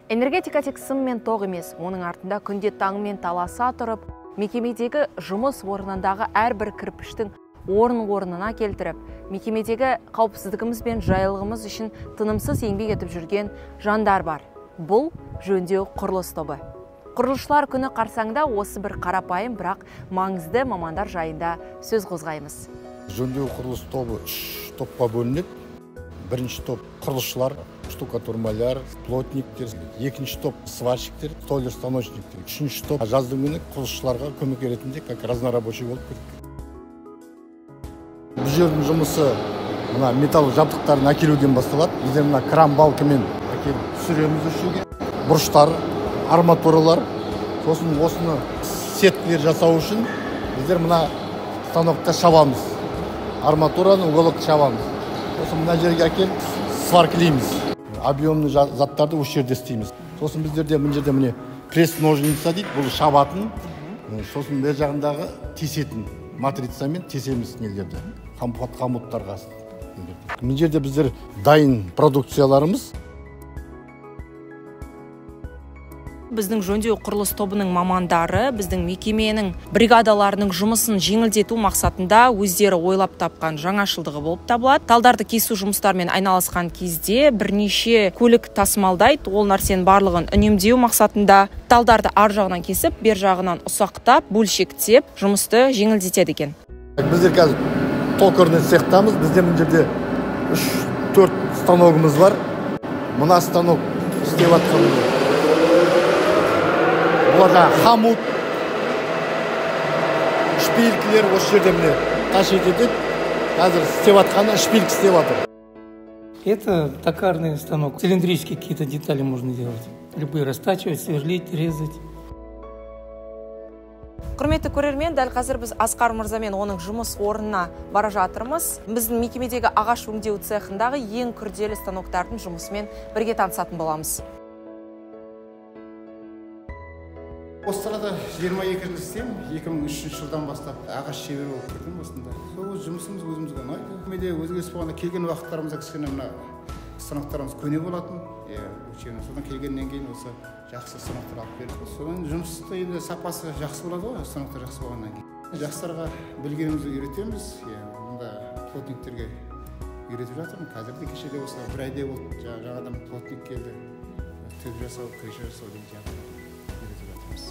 Энергетика тек сым мен тоқ емес, оның артында күнде таңмен таласа тұрып, мекемедегі жұмыс орнындағы әрбір кірпіштің орын-орнына келтіріп, мекемедегі қауіпсіздігіміз бен жайлылығымыз үшін тынымсыз еңбек етіп жүрген жандар бар. Бұл жөндеу құрылыс тобы. Құрылысшылар күні қарсаңда осы бір қарапайым, бірақ маңызды мамандар жайында сөз қозғаймыз. Жөндеу құрылыс тобы үш топқа бөлінеді. Бірінші топ құрылысшылар, штукатур, маляр, плотниктер. Екінші топ сварщиктер, столяр, станочниктер. Үшінші топ жаздың күні құрылысшыларға көмек ретінде как разнорабочий болып кетті. Бұл жердің жұмысы мына металл жабдықтарын әкелуден басталады. Біздер мына кран балкамен әкеліп түсіреміз осы жерге. Бұрыштар, арматуралар, сосын осыны сеткілер жасау үшін біздер мына станокта шабамыз. Арматураны уголок шабамыз. Сосын мына жерге әкеліп сваркілейміз. Объемный заттарды осы жерде істейміз. Сосын біздерде мына жерде міне пресс ножница дейді, бұл шабатын. Сосын бер жағындағы тесетін матрицамен тесеміз нелерді, хомуттарға. Мына жерде біздер дайын продукцияларымыз. Біздің жөндеу құрылыс тобының мамандары біздің мекеменің бригадаларының жұмысын жеңілдету мақсатында өздері ойлап тапқан жаңашылдығы болып табылады. Талдарды кесу жұмыстарымен айналысқан кезде бірнеше көлік тасымалдайды. Ол нәрсенің барлығын үнемдеу мақсатында талдарды ар жағынан кесіп, бер жағынан ұсақтап, бөлшектеп жұмысты жеңілдетеді екен. Біздер қазір токарный цехтамыз. Бізде мына жерде 3-4 станогымыз бар. Мына станок істеп жатқан бұлар жаңағы хомут, шпилькілер осы жерде міне тащить етеді. Қазір істеп жатқаны шпилька істеп жатыр. Это токарный станок. Цилиндрические какие-то детали можно делать. Любые растачивать, сверлить, резать. Құрметті көрермен, дәл қазір біз Асқар мырзамен оның жұмыс орнына бара жатырмыз. Біздің мекемедегі ағаш өңдеу цехындағы ең күрделі станоктардың жұмысымен бірге танысатын боламыз. Осы салада 22 жыл істеймін, 2003 жылдан бастап ағаш шебері болып кірдім осында. Сол жұмысымыз өзімізге ұнайды. Менде өзгеріс болғанда келген уақыттарымызда кішкене мына станоктарымыз көне болатын. Содан келгеннен кейін осы жақсы станоктар алып берді. Содан жұмысты енді сапасы жақсы болады ғой, станоктар жақсы болғаннан кейін. Жастарға білгенімізді үйретеміз. Мұнда плотниктерге үйретіп жатырмын. Қазір де кеше де осы бір айдай болды, жаңадан плотник келді. Түп жасау, крыша жасау деген сияқты үйретіп жатырмыз.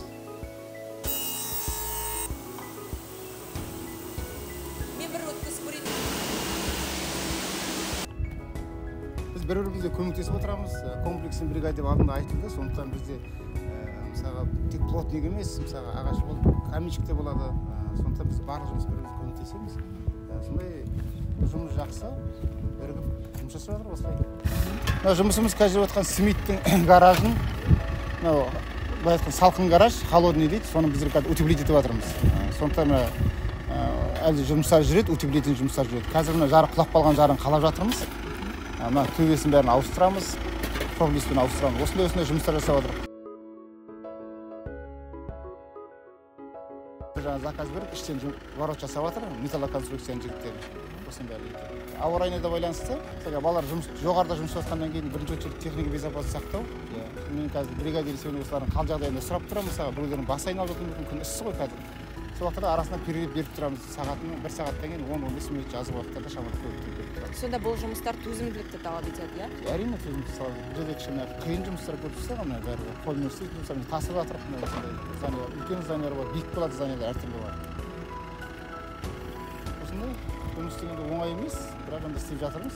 Мен бір өткізіп көрейін. Біз бір-бірімізге көмектесіп отырамыз. Комплексный бригада деп алдында айтылды. Сондықтан бізде мысалға тек плотник емес, мысалға ағаш болып, каменщик те болады. Сондықтан біз барлық жұмыс бір-бірімізге көмектесеміз. Сондай жұмыс жақсы, бірігіп жұмыс жасап жатыр осылай. Мына жұмысымыз қазір жүріп жатқан Смиттің гаражын, мынау былай айтқанда салқын гараж, холодный дейді, соны біздер қазір утеплить етіп жатырмыз. Сондықтан мына әлі жұмыстар жүреді, утеплительный жұмыстар жүреді. Қазір мына жары құлап қалған жарын қалап жатырмыз. Мына төбесін бәрін ауыстырамыз, профлистпен ауыстырамыз. Осындай жұмыстар жасап жатырмыз. Жаңа заказ беріп, іштен ворот жасап жатыр, металлоконструкцияның жігіттері. Осының бәрі. Ауа райына да байланысты. Балалар жоғарыда жұмыс жасағаннан кейін бірінші очередь техника безопасность сақтау. Мен қазір бригадир есебінде осылардың қал жағдайын сұрап тұрамын. Мысалы, біреулердің басы айналып жатуы мүмкін, күн ыссы ғой қазір. Сол уақытта арасында перерыв беріп тұрамыз. Сағатын бір сағаттан кейін 10-15 минут жазғы уақыттарда шамалы көп беріп тұрамыз. Сонда бұл жұмыстар төзімділікті талап етеді, иә? Әрине төзімділікті талап етеді. Бұл жерде кішкене қиын жұмыстар көп түсті ғой, мына бәрі қолмен істейтін жұмыстар, тасып жатырық, мына осындай зданиялар, үлкен зданиялар бар, биік болады зданиялар әртүрлі бар. Осындай жұмыс істегенде оңай емес, бірақ енді істеп жатырмыз.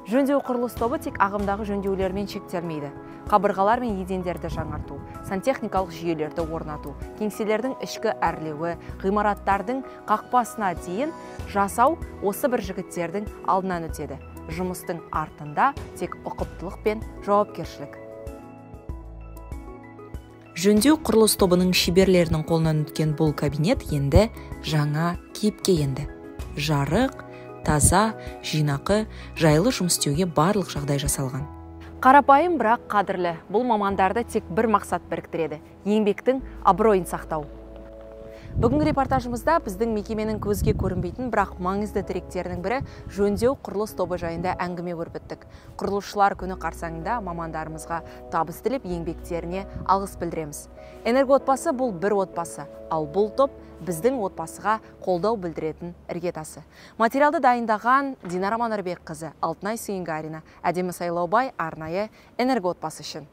Жөндеу құрылыс тобы тек ағымдағы жөндеулермен шектелмейді. Қабырғалар мен едендерді жаңарту, сантехникалық жүйелерді орнату, кеңселердің ішкі әрлеуі, ғимараттардың қақпасына дейін жасау осы бір жігіттердің алдынан өтеді. Жұмыстың артында тек ұқыптылық пен жауапкершілік. Жөндеу құрылыс тобының шеберлерінің қолынан өткен бұл кабинет енді жаңа кейіпке енді. Жарық, таза, жинақы, жайлы жұмыс істеуге барлық жағдай жасалған. Қарапайым, бірақ қадірлі. Бұл мамандарды тек бір мақсат біріктіреді – еңбектің абыройын сақтау. Бүгінгі репортажымызда біздің мекеменің көзге көрінбейтін, бірақ маңызды тіректерінің бірі жөндеу құрылыс тобы жайында әңгіме өрбіттік. Құрылысшылар күні қарсаңында мамандарымызға табыс тілеп, еңбектеріне алғыс білдіреміз. Энергоотбасы бұл бір отбасы, ал бұл топ біздің отбасыға қолдау білдіретін іргетасы. Материалды дайындаған Динара Манарбекқызы, Алтынай Сүйінгарина, Әдемі Сайлаубай, арнайы Энергоотбасы үшін.